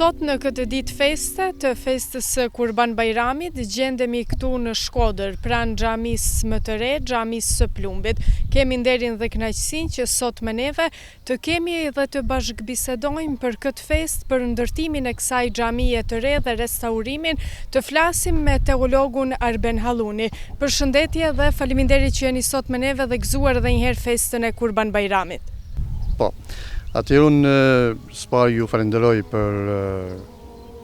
Sot në këtë ditë feste, të festës së Kurban Bajramit, gjendemi këtu në Shkodër, pranë xhamisë më të re, xhamisë së Plumbit. Kemi nderin dhe kënaqësinë që sot me neve të kemi dhe të bashkëbisedojmë për këtë festë, për ndërtimin e kësaj xhamie të re dhe restaurimin, të flasim me teologun Arben Halluni. Përshëndetje dhe faleminderit që jeni sot me neve dhe gëzuar edhe një herë festën e Kurban Bajramit. Po. Atëherë unë së pari ju falenderoj për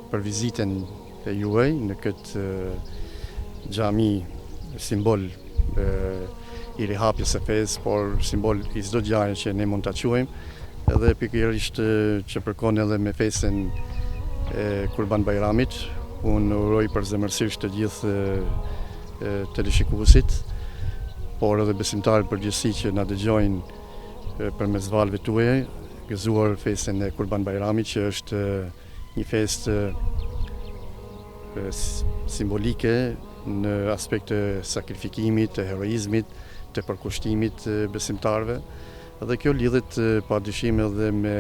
për vizitën e juaj në këtë xhami simbol i rihapjes së fesë, por simbol i çdo gjaje që ne mund ta quajmë, edhe pikërisht që përkon edhe me festën e Kurban Bajramit. Unë uroj përzemërsisht të gjithë teleshikuesit, por edhe besimtarët në përgjithësi që na dëgjojnë përmes valëve tuaja, gëzuar festën e Kurban Bajramit që është një festë simbolike në aspekt të sakrifikimit, të heroizmit, të përkushtimit të besimtarëve. Dhe kjo lidhet pa dyshim edhe me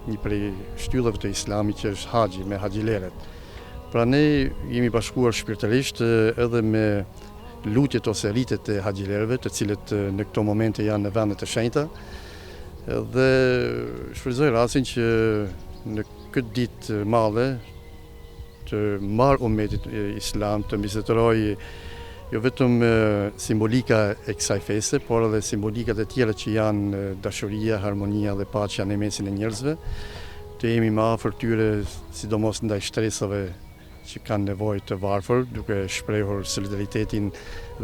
një prej shtyllave të islamit që është haxhi, me haxhilerët. Pra ne jemi bashkuar shpirtërisht edhe me lutjet ose ritet e haxhilerëve, të cilët në këto momente janë në vende të shenjta. Dhe shfrytëzoj rastin që në këtë ditë të madhe të mbarë umetit islam të mbizotërojë jo vetëm simbolika e kësaj feste, por edhe simbolikat e tjera që janë dashuria, harmonia dhe paqja në mesin e njerëzve, të jemi më afër tyre, sidomos ndaj shtresave që kanë nevojë të varfër, duke shprehur solidaritetin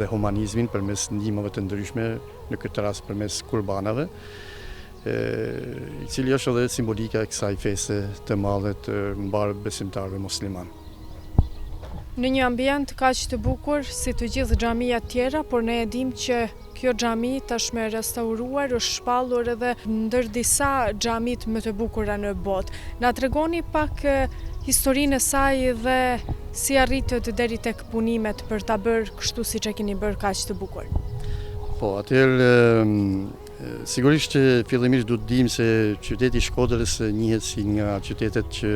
dhe humanizmin përmes ndihmave të ndryshme, në këtë rast përmes kurbanave, i cili është edhe simbolika e kësaj feste të madhe të mbarë besimtarëve muslimanë. Në një ambient kaq të bukur si të gjithë xhamiat tjera, por ne e dimë që kjo xhami tashmë e restauruar është shpallur edhe ndër disa xhamitë më të bukura në botë. Na tregoni pak historinë e saj dhe si arritët deri tek punimet për ta bërë kështu siç e keni bërë kaq të bukur. Po, atëherë Sigurisht që fillimisht duhet të dimë se qyteti i Shkodrës njihet si nga qytetet që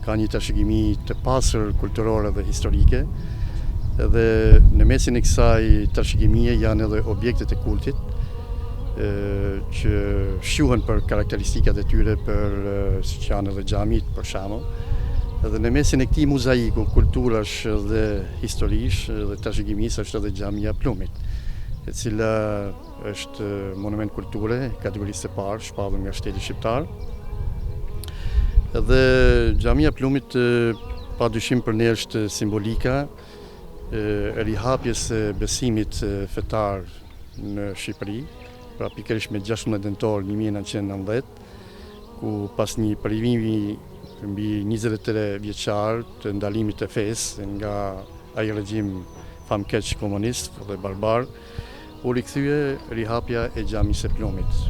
ka një trashëgimi të pasur kulturore dhe historike dhe në mesin e kësaj trashëgimie janë edhe objektet e kultit që shquhen për karakteristikat e tyre për siç janë edhe xhamitë për shembull. Dhe në mesin e këtij mozaiku kulturash dhe historish dhe trashëgimisë është edhe xhamia e Plumbit, e cila Është monument kulture, kategorisë së parë, shpallur nga shteti shqiptar. Dhe xhamia e Plumbit pa dyshim për ne është simbolika e rihapjes së besimit fetar në Shqipëri, pra pikërisht me 16 nëntor 1990, ku pas një privimi mbi 23 vjeçar të ndalimit të fesë nga ai regjim famkeq komunist dhe barbar, U rikthye rihapja e Xhamisë së Plumbit.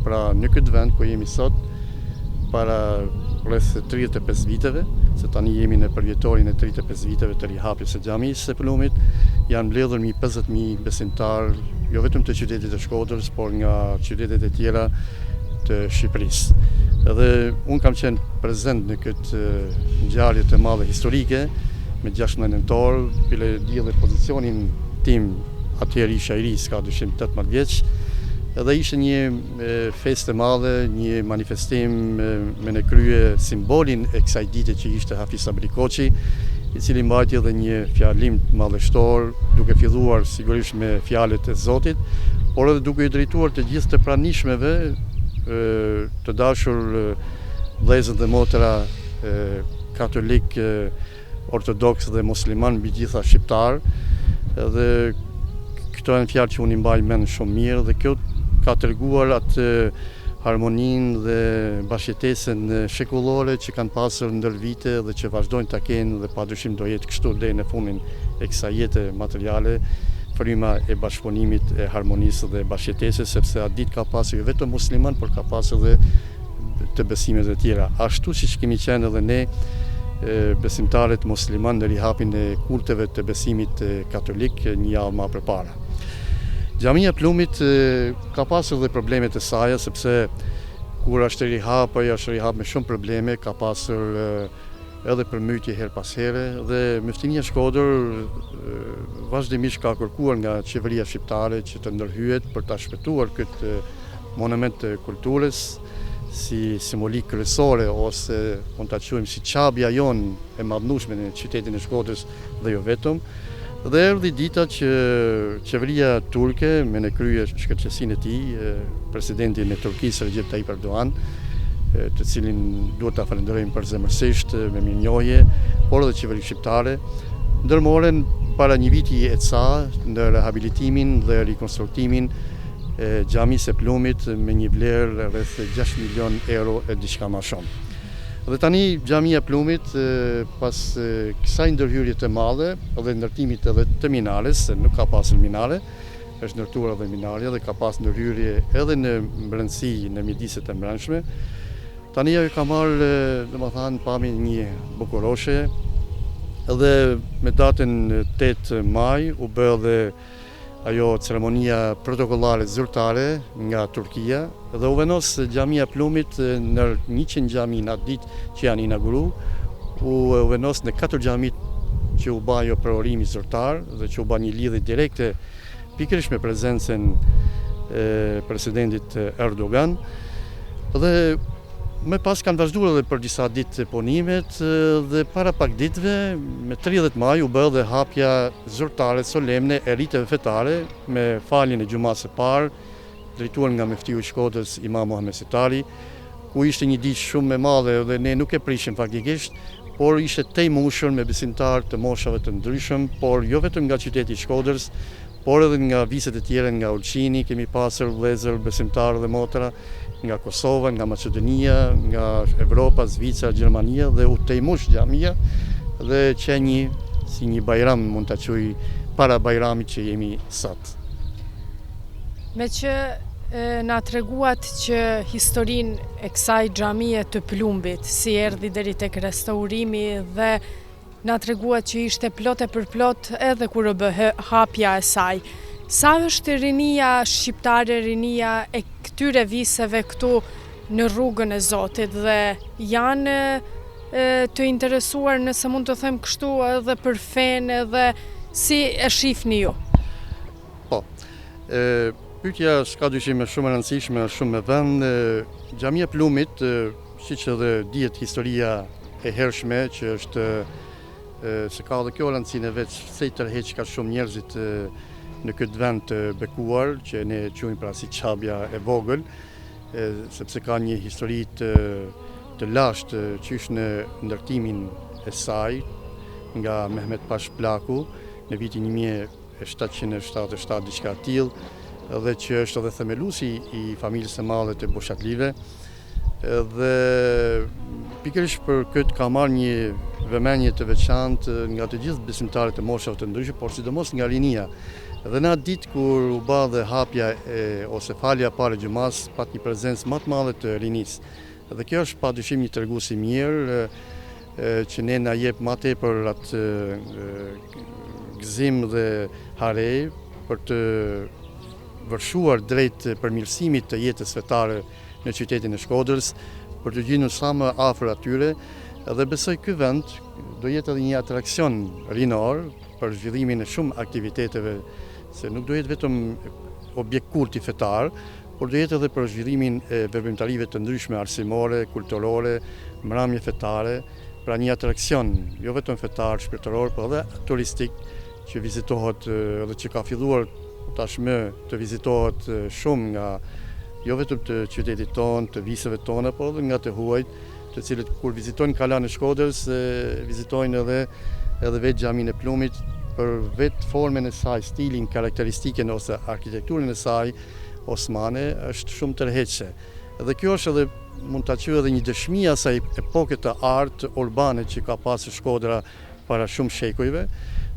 Pra në këtë vend ku jemi sot, para rreth 35 viteve, se tani jemi në përvjetorin e 35 viteve të rihapjes së Xhamisë së Plumbit, janë mbledhur mbi 50.000 besimtarë, jo vetëm të qytetit të Shkodrës, por nga qytetet e tjera të Shqipërisë. Dhe unë kam qenë prezent në këtë ngjarje të madhe historike, me 16 nëntor, bile di edhe pozicionin tim Atëherë isha i ri, s'ka dyshim 18 vjeç, edhe ishte një festë e madhe, një manifestim me në krye simbolin e kësaj dite që ishte Hafiz Sabri Koçi, i cili mbajti edhe një fjalim madhështor, duke filluar sigurisht me fjalët e Zotit, por edhe duke i drejtuar të gjithë të pranishmëve, të dashur vëllezër dhe motra katolikë, ortodoksë dhe muslimanë, mbi gjitha shqiptarë, dhe këto janë fjalë që unë i mbaj mend shumë mirë dhe kjo ka treguar atë harmoninë dhe bashkëjetesën shekullore që kanë pasur ndër vite dhe që vazhdojnë ta kenë dhe padyshim do jetë kështu deri në fundin e kësaj jete materiale, fryma e bashkëpunimit, e harmonisë dhe bashkëjetesës, sepse atë ditë ka pasur jo vetëm muslimanë, por ka pasur edhe të besimeve të tjera, ashtu siç kemi qenë edhe ne besimtarët muslimanë në rihapjen e kulteve të besimit katolik një javë ma përpara. Xhamia e Plumbit ka pasur dhe problemet e saja, sepse Kur është rihap, ajo është rihap me shumë probleme, ka pasur edhe përmbytje herë pas here dhe Myftinia Shkodër vazhdimisht ka kërkuar nga qeveria shqiptare që të ndërhyhet për ta shpëtuar këtë monument të kulturës si simbolikë kryesore ose mund ta quajmë si Qabja jonë e madhnueshme në qytetin e Shkodrës dhe jo vetëm. Dhe erdhi dita që qeveria turke me në krye shkëlqesinë e tij, presidentin e Turqisë Recep Tayyip Erdogan, të cilin duhet ta falënderojmë përzemërsisht me mirënjohje, por edhe qeverinë shqiptare, ndërmorën para një viti e ca në rehabilitimin dhe rikonstruktimin e xhamisë së Plumit me një vlerë rreth 6 milion euro e diçka më shumë. Dhe tani xhamia e Plumit pas kësaj ndërhyrje të madhe dhe ndërtimit edhe të minares, se nuk ka pasur minare, është ndërtuar edhe minarja dhe ka pas ndërhyrje edhe në brendësi, në mjediset e mbrendshme. Tani ajo ka marrë, domethënë, pamjen një bukuroshe dhe me datën 8 maj u bë edhe ajo ceremonia protokollare zyrtare nga Turqia dhe u vendos xhamia e Plumit në 100 xhami në atë ditë që janë inauguru, u vendos në katër xhamitë që u ba ajo përurimi zyrtar dhe që u ba një lidhje direkte pikërisht me prezencën e presidentit Erdogan dhe Më pas kanë vazhduar edhe për disa ditë punimet dhe para pak ditëve, me 30 maj u bë edhe hapja zyrtare solemne e riteve fetare me faljen e xhumasë së parë, drejtuar nga myftiu i Shkodrës Imam Muhamed Sytari, ku ishte një ditë shumë e madhe dhe ne nuk e prishim faktikisht, por ishte tejmbushur me besimtarë të moshave të ndryshëm, por jo vetëm nga qyteti i Shkodrës, por edhe nga viset e tjera, nga Ulqini kemi pasur vëllezër besimtarë dhe motra, nga Kosova, nga Maqedonia, nga Evropa, Zvicra, Gjermania dhe u tejmbush xhamia dhe qe një si një bajram mund ta quaj para bajramit që jemi sot. Meqë na treguat që historinë e kësaj xhamie të plumbit, si erdhi deri tek restaurimi dhe Na treguat që ishte plot e përplot edhe kur u bë hapja e saj. Sa është rinia shqiptare, rinia e këtyre viseve këtu në rrugën e Zotit dhe janë të interesuar nëse mund të them kështu edhe për fenë edhe si e shihni ju? Po. Pyetja s'ka dyshim është shumë e rëndësishme, është shumë me vend. Xhamia e Plumit, siç edhe dihet historia e hershme që është se ka edhe kjo rëndësinë e vet se i tërheq kaq shumë njerëzit në këtë vend të bekuar, që ne e quajmë pra si Qabja e vogël, sepse ka një histori të të lashtë qysh në ndërtimin e saj nga Mehmet Pash Plaku në vitin 1777 diçka e tillë dhe që është edhe themeluesi i familjes së madhe të Bushatlive. Dhe pikërisht për këtë ka marrë një vëmendje të veçantë nga të gjithë besimtarët e moshave të ndryshme, por sidomos nga rinia. Dhe në atë ditë kur u ba dhe hapja e, ose falja e parë e xhumasë, pat një prezencë më të madhe të rinisë. Dhe kjo është pa dyshim një tregues i mirë që ne na jep ma tepër atë gëzim dhe hare për të vërshuar drejt përmirësimit të jetës fetare në qytetin e Shkodrës, për t'u gjendur sa më afër atyre dhe besoj ky vend do jetë edhe një atraksion rinor për zhvillimin e shumë aktiviteteve, se nuk do jetë vetëm objekt kulti fetar, por do jetë edhe për zhvillimin e veprimtarive të ndryshme arsimore, kulturore, mramje fetare, pra një atraksion jo vetëm fetar, shpirtëror, por edhe turistik që vizitohet edhe që ka filluar tashmë të vizitohet shumë nga jo vetëm të qytetit tonë, të viseve tona, por edhe nga të huajt, të cilët kur vizitojnë Kalanë e Shkodrës, vizitojnë edhe edhe vetë xhaminë e Plumit për vetë formën e saj, stilin, karakteristikën ose arkitekturën e saj osmane është shumë tërheqëse. Dhe kjo është edhe mund ta quaj edhe një dëshmi asaj epoke të artë urbane që ka pasur Shkodra para shumë shekujve.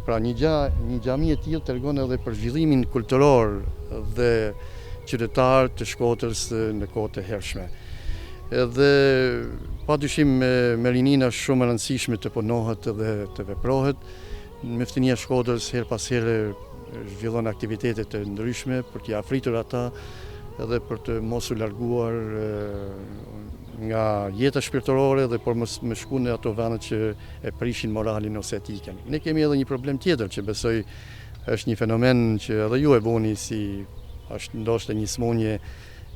Pra një gja, një xhami e tillë tregon edhe për zhvillimin kulturor dhe qytetar të Shkodrës në kohë të hershme. Edhe pa dyshim me, me rininë është shumë e rëndësishme të punohet dhe të veprohet. Myftinia e Shkodrës herë pas here zhvillon aktivitete të ndryshme për t'i afritur ata. edhe për të mos u larguar nga jeta shpirtërore dhe për mos me shku në ato vende që e prishin moralin ose etikën. Ne kemi edhe një problem tjetër që besoj është një fenomen që edhe ju e voni si është ndoshta një sëmundje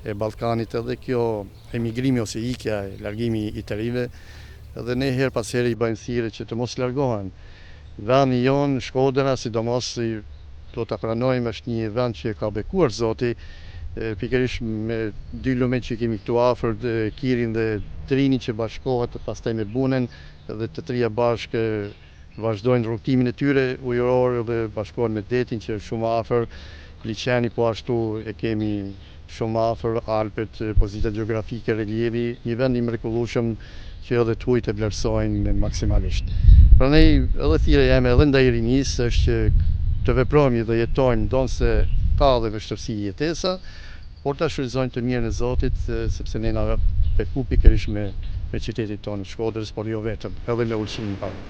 e Ballkanit edhe kjo emigrimi ose ikja, largimi i të rinjve dhe ne herë pas here i bëjmë thirrje që të mos largohen. Vendi jonë, Shkodra, sidomos do ta pranojmë është një vend që e ka bekuar Zoti, pikërisht me dy lumenjtë që kemi këtu afër, Kirin dhe Drinin që bashkohet pastaj me Bunën dhe të trija bashkë vazhdojnë rrugëtimin e tyre ujëror dhe bashkohen me detin që është shumë afër, liqeni po ashtu e kemi shumë afër, Alpet, pozita gjeografike, relievi, një vend i mrekullueshëm që edhe të huajt e vlerësojnë maksimalisht. Prandaj edhe thirrja ime edhe ndaj rinisë është që të veprojmë dhe jetojmë ndonëse ka edhe vështirësi jetesa, por ta shfrytëzojmë të mirën e Zotit, sepse ne na beku pikërisht me me qytetin tonë të Shkodrës, por jo vetëm, edhe me Ulqinin tonë.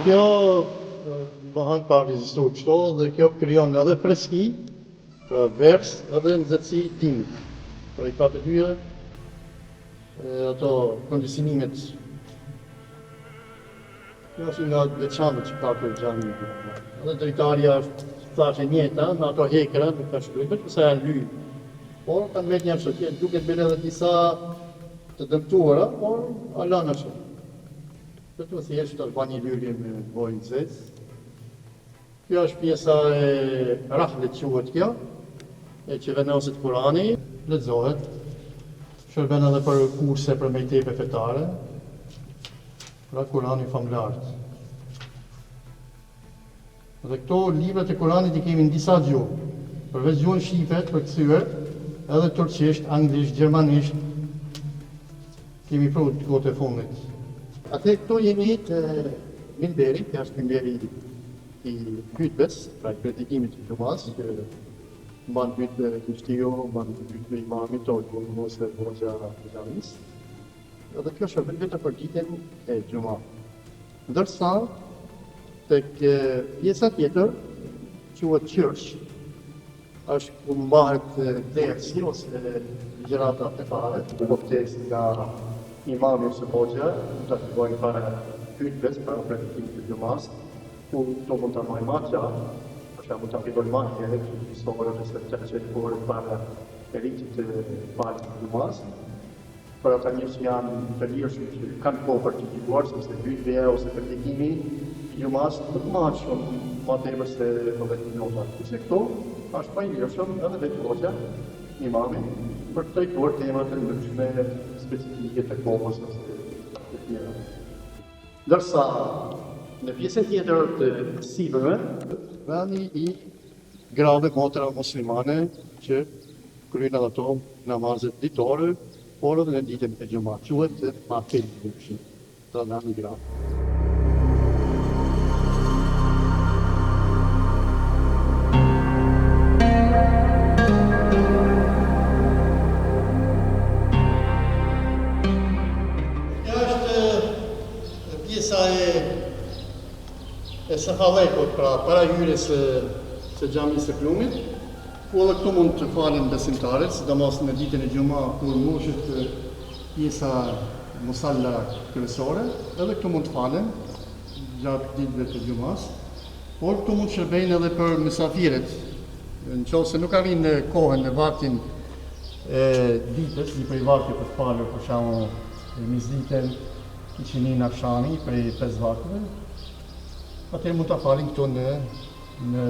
Kjo bëhet pa rezistu kështu dhe kjo krijon edhe freski, pra verës edhe nxehtësi dimrit. Pra i ka të dyja ato kondicionimet. Kjo është nga të veçantat që ka kjo xhami. Edhe dritarja është thashë e njëjta, me ato hekra, nuk ka shkruar, vetëm se janë lyë. Por kanë mbetur një ashtu, që duket bile edhe disa të dëmtuara, por ala ashtu. Vetëm thjesht të bën një lyrje me bojë të zezë. Kjo është pjesa e rahlit quhet kjo, e që vendoset Kurani, lexohet, shërben edhe për kurse për mejtepe fetare, pra Kurani famëlartë. Dhe këto librat e Kuranit i kemi në disa gjuhë, përveç gjuhën shqipe të përkthyer, edhe turqisht, anglisht, gjermanisht, kemi pru kohët e fundit. Atëherë këtu jemi te minberi, kjo është minberi i hytbes, pra i predikimit të xhumasë, që mban hytbe myftiu, mban hytbe imami, togu ose hoxha i xhamisë. Dhe kjo shërben vetëm për ditën e xhuma. Ndërsa tek pjesa tjetër quhet qyrsh, është ku mbahet dersi ose ligjërata fetare, ku ftesë nga imami ose hoxha, mund ta fillojnë para hytbes, para predikimit të xhumasë, ku këto mund ta mbajnë ma gjatë, për shembull ta fillojnë ma herët, gjysmë ore ose tre çerek ore para ritit të faljes së xhumasë. Për ata njerëz që janë të lirshëm që kanë kohë për të dëgjuar, sepse hytbeja ose predikimi i xhumasë nuk mbahet shumë ma tepër se 10 minuta. Kurse këtu është më i lirshëm edhe vetë hoxha, imami, për të trajtuar tema të ndryshme specifike të kohës ose të tjera. Ndërsa në pjesën tjetër të sipërme, vendi i grave motra muslimane që kryejnë edhe ato namazet ditore, por edhe në ditën e xhuma, quhet mahfil ndryshe, pra vendi i grave. Kjo është pjesa e e sefallekut, pra para hyrjes së, së xhamisë së Plumit. Ku edhe këtu mund të falen besimtarët, sidomos në ditën e xhuma kur mbushet pjesa musalla kryesore, edhe këtu mund të falen gjatë ditëve të xhumas, por këtu mund të shërbejnë edhe për mysafirët, në qoftë se nuk arrijnë në kohën, në vaktin e ditës, një prej vakteve për të falur, për shembull, mesditën, iqindin akshami prej pesë vakteve, atëherë mund ta falin këtu në në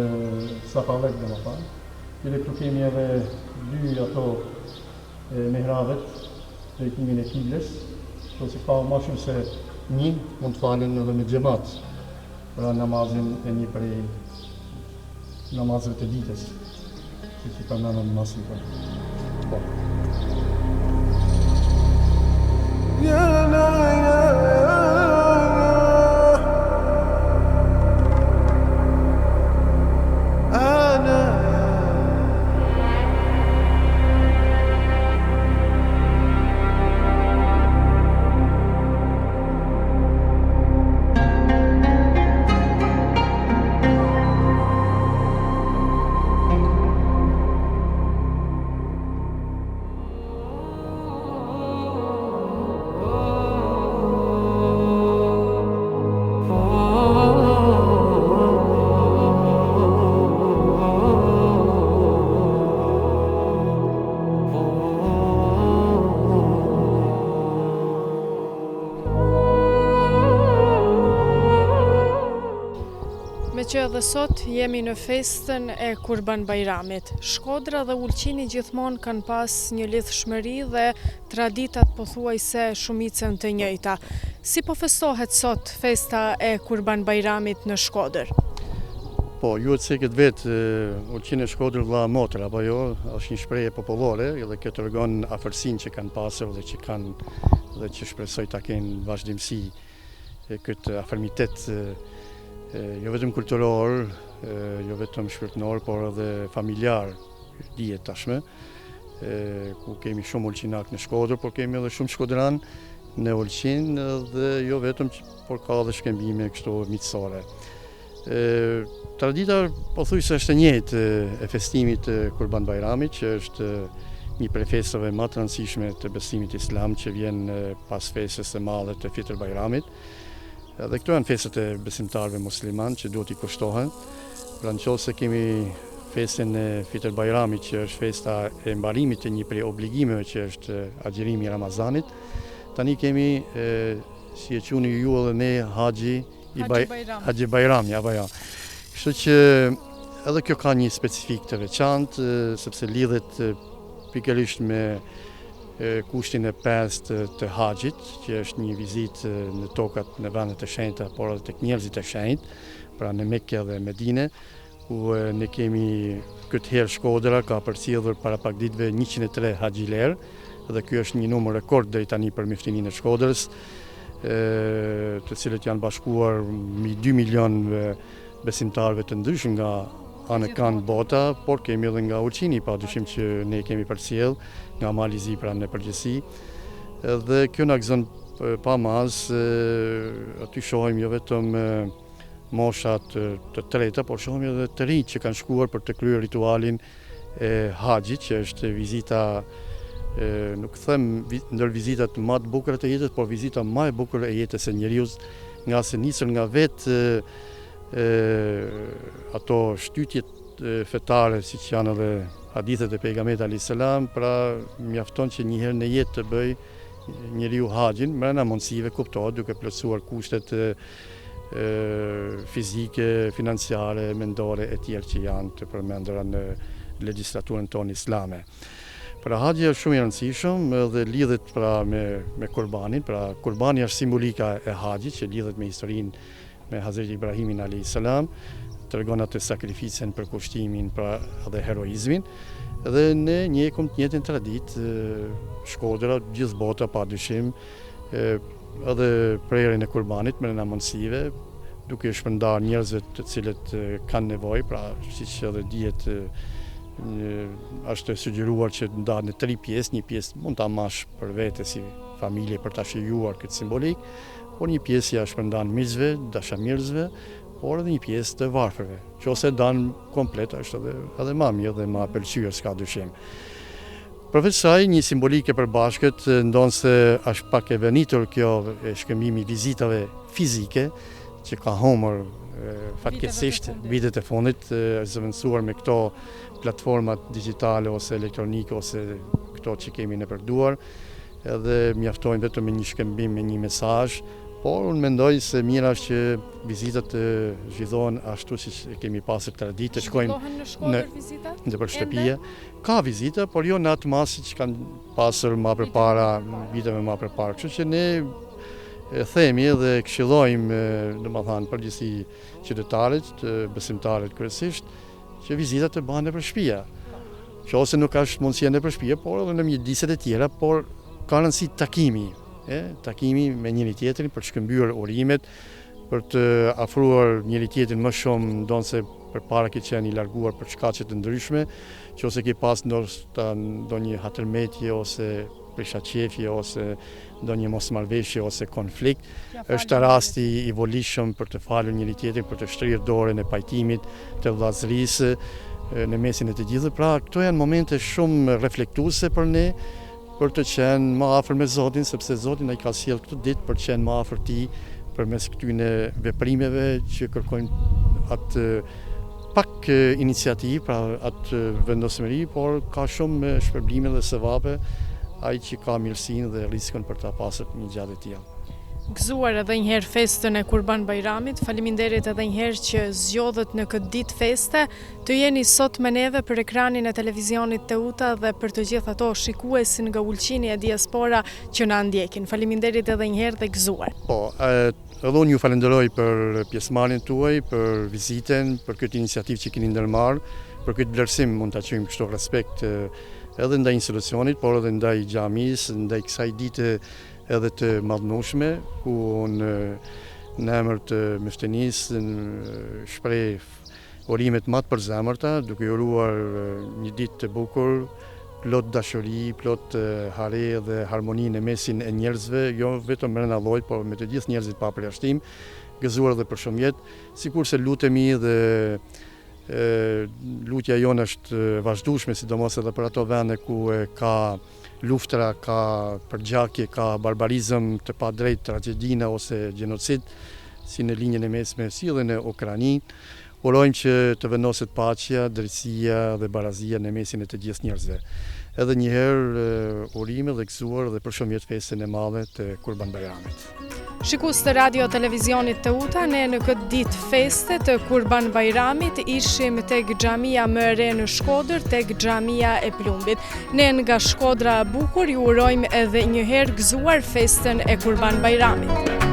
sapallek domethënë. Bile këtu kemi edhe dy ato mihrabet, drejtimin e kibles, nëse ka ma shumë se një, mund të falen edhe me xhemat, pra namazin e një prej namazeve të ditës, siç i përmendëm ma sipër. Po. Meqë edhe sot jemi në festën e Kurban Bajramit. Shkodra dhe Ulqini gjithmonë kanë pas një lidhshmëri dhe traditat pothuajse shumicën të njëjta. Si po festohet sot festa e Kurban Bajramit në Shkodër? Po, ju e cekët vetë, Ulqin e Shkodër vlla e motër, apo jo, është një shprehje popullore dhe kjo tregon afërsinë që kanë pasur dhe që kanë dhe që shpresoj ta kenë vazhdimësi këtë afërmitet jo vetëm kulturor, jo vetëm shpirtnor, por edhe familjar, dihet tashmë, ku kemi shumë ulqinakë në Shkodër, por kemi edhe shumë shkodranë në Ulqin dhe jo vetëm, por ka edhe shkëmbime kështu miqësore. Tradita pothuajse është e njëjtë e festimit të Kurban Bajramit, që është një prej festave më të rëndësishme të besimit islam që vjen pas festës së madhe të Fitër Bajramit. Edhe këto janë festat e besimtarëve muslimanë që duhet t'i kushtohen. Pra në qoftë se kemi festën e Fitër Bajramit, që është festa e mbarimit të një prej obligimeve që është agjërimi i Ramazanit, tani kemi, si e quni ju edhe ne, Haxhi i Baj Haxhi Bajrami, apo jo. Kështu që edhe kjo ka një specifikë të veçantë, sepse lidhet pikërisht me kushtin e pestë të haxhit, që është një vizitë në tokat në vendet e shenjta, por edhe tek njerëzit e shenjtë, pra në Mekë dhe Medine, ku ne kemi këtë herë Shkodra ka përcjellur para pak ditëve 103 haxhilerë dhe ky është një numër rekord deri tani për myftininë e Shkodrës, të cilët janë bashkuar mbi 2 milion besimtarëve të ndryshëm nga anekënd bota, por kemi edhe nga Ulqini, pa dyshim që ne kemi përcjell nga Mali i Zi pra në përgjithësi. Dhe kjo na gëzon pa masë, aty shohim jo vetëm mosha të, të treta, por shohim edhe të rinj që kanë shkuar për të kryer ritualin e haxhit, që është vizita e, nuk them ndër vizitat më të bukura të jetës, por vizita më e bukur e jetës së njeriut, ngase nisur nga vetë e, ato shtytjet fetare, siç janë edhe hadithet e pejgamberit alayhis salam, pra mjafton që një herë në jetë të bëjë njeriu haxhin, mrena mundësive kuptohet duke plotësuar kushtet fizike, financiare, mendore e tjerë që janë të përmendura në legjislaturën tonë islame. Pra haxhi është shumë i rëndësishëm dhe lidhet pra me me kurbanin, pra kurbani është simbolika e haxhit që lidhet me historinë me Hazreti Ibrahimin alayhis salam, tregon atë sakrificën, përkushtimin, pra edhe heroizmin. Dhe ne ndjekim të njëjtën traditë, Shkodra, gjithë bota pa dyshim, edhe prerjen e kurbanit mrena mundësive, duke i shpërndarë njerëzve të cilët kanë nevojë, pra siç edhe dihet është e sugjeruar që të ndahet në tri pjesë, një pjesë mund ta mash për vete si familje për ta shijuar këtë simbolikë, por një pjesë ia shpërndan miqve, dashamirësve, por edhe një pjesë të varfërve. Qoftë se dan komplet është edhe edhe ma mirë dhe ma e pëlqyer, s'ka dyshim. Përveç saj, një simbolikë e përbashkët, ndonëse është pak e venitur kjo e shkëmbimi i vizitave fizike, që ka humbur fatkeqësisht vitet e fundit, është zëvendësuar me këto platformat digjitale ose elektronike ose këto që kemi nëpër duar, edhe mjaftojnë vetëm me një shkëmbim, me një mesazh, por unë mendoj se mirë është që vizitat të zhvillohen ashtu siç e kemi pasur traditë, të shkojmë në Shkodër vizitat? Nëpër shtëpia. Ka vizita, por jo në atë masë që kanë pasur ma përpara, viteve ma përpara. Kështu që ne themi dhe këshillojmë, domethënë, përgjithësi qytetarët, besimtarët kryesisht, që vizitat të bëhen nëpër shpia. Qoftë se nuk është mundësia nëpër shpia, por edhe në mjediset e tjera, por ka rëndësi takimi, e, takimi me njëri tjetrin për të shkëmbyer urimet, për të afruar njëri tjetrin më shumë, ndonëse përpara ke qenë i larguar për shkaqe të ndryshme, qoftë se ke pas ndoshta ndonjë hatërmetje ose prishaqefje ose ndonjë mosmarrëveshje ose konflikt, është rasti i volitshëm për të falur njëri tjetrin, për të shtrirë dorën e pajtimit, të vëllazërisë në mesin e të gjithëve. Pra, këto janë momente shumë reflektuese për ne, për të qenë më afër me Zotin, sepse Zoti na i ka sjellë këto ditë për të qenë më afër Tij përmes këtyre veprimeve që kërkojnë atë pak iniciativë, pra atë vendosmëri, por ka shumë shpërblime dhe sevape ai që ka mirësinë dhe riskun për ta pasur një gjë të tillë. Gëzuar edhe një herë festën e Kurban Bajramit, faleminderit edhe një herë që zgjodhët në këtë ditë feste të jeni sot me neve për ekranin e televizionit Teuta dhe për të gjithë ato shikues nga Ulqini e diaspora që na ndjekin. Faleminderit edhe një herë dhe gëzuar. Po, Edhe unë ju falenderoj për pjesëmarrjen tuaj, për vizitën, për këtë iniciativë që keni ndërmarrë, për këtë vlerësim mund ta quajmë kështu respekt edhe ndaj institucionit, por edhe ndaj xhamisë, ndaj kësaj dite edhe të madhnueshme, ku unë në emër të myftinisë shpreh Urimet ma të përzemërta, duke ju uruar një ditë të bukur, plot dashuri, plot hare dhe harmoni në mesin e njerëzve, jo vetëm brenda llojit, por me të gjithë njerëzit pa përjashtim, gëzuar dhe për shumë vjet, sikurse lutemi dhe lutja jonë është e vazhdueshme, sidomos edhe për ato vende ku ka luftra, ka përgjakje, ka barbarizëm të padrejtë, tragjedina ose gjenocid, si në Lindjen e Mesme, si edhe në Ukrainë. Urojmë që të vendoset paqja, drejtësia dhe barazia në mesin e të gjithë njerëzve. Edhe një herë urime dhe gëzuar dhe për shumë vjet festën e madhe të Kurban Bajramit. Shikues të Radio Televizionit Teuta, ne në këtë ditë feste të Kurban Bajramit ishim tek xhamia më e re në Shkodër, tek xhamia e Plumbit. Ne nga Shkodra e bukur ju urojmë edhe një herë gëzuar festën e Kurban Bajramit.